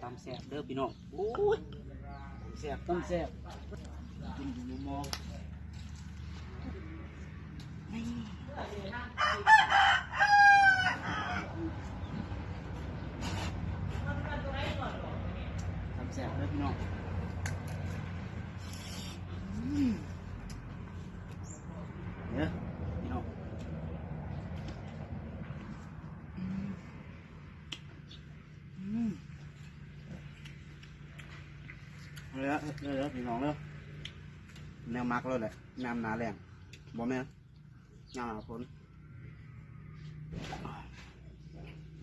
ຕຳແຊບເດີພີ່ນ້ອງ ໂອ້ຍ ຕຳແຊບ ຕຳແຊບ ກິນຢູ່ມໍ່ໆ ນີ້ ຕຳແຊບເດີພີ່ນ້ອງ ອືມ ເດີພີ່ນ້ອງ ອືມ ອືມ ເດີ ເດີ ເດີພີ່ນ້ອງເດີ ແນວມັກເລີຍແຫຼະ ຍາມໜ້າແລ້ງ ບໍ່ແມ່ນ ຍາມໜ້າຝົນ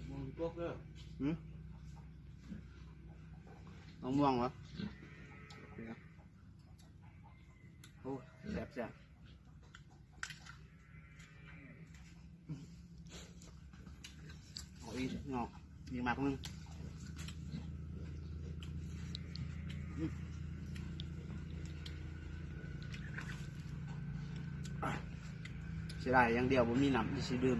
ມ່ວງຕົກເດີ ຫືມ ມະມ່ວງຫວາ? ໂອ້ ແຊບໆ ເອົາອີກເນາະ ອີກໝາກໜຶ່ງ ເສຍດາຍຢ່າງດຽວບໍ່ມີນ້ຳຊິດື່ມ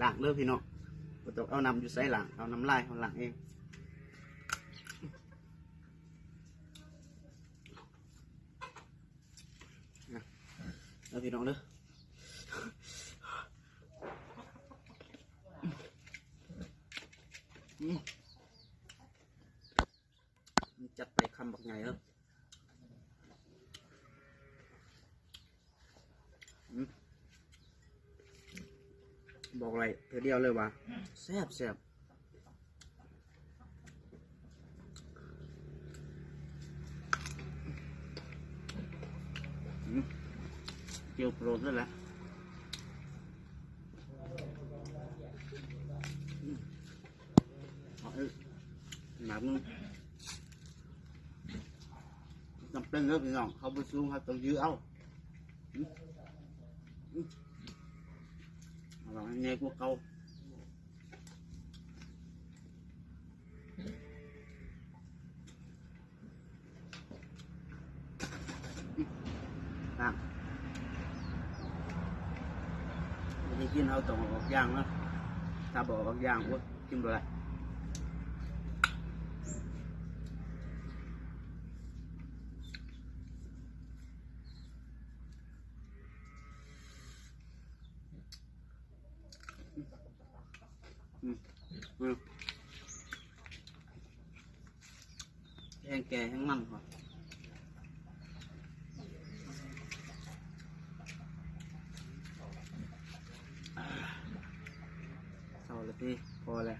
ລ້າງເດີພີ່ນ້ອງ ບໍ່ຕ້ອງເອົານ້ຳຢູ່ໃສລ້າງ ເອົານ້ຳລາຍເຮົາລ້າງເອງ ເດີພີ່ນ້ອງເດີ ອືມ ຈັດໄປຄຳບັກໃຫຍ່ເດີ ອືມ ບອກໄດ້ເທື່ອດຽວເລີຍວ່າແຊບໆ ອືມ ເຈີໂປຣດເລີຍແຫຼະ ອືມ ເອົາອີກໜ້ອຍໜຶ່ງ ຈຳເປັນເດີພີ່ນ້ອງ ເຮົາບໍ່ສູງ ເຮົາຕ້ອງຢື້ເອົາ ອືມ ອືມ ເອົາໃຫຍ່ກວ່າເກົ່າ ອ່ະ ວິທີກິນເຮົາຕ້ອງເອົາອອກຢ່າງເນາະ ຖ້າບໍ່ເອົາອອກຢ່າງ ໂອ້ຍ ກິນບໍ່ໄດ້ ອືມ ອືມ ແຮງແກ່ແຮງມັນ ເຊົາລະຕິ ພໍແລ້ວ.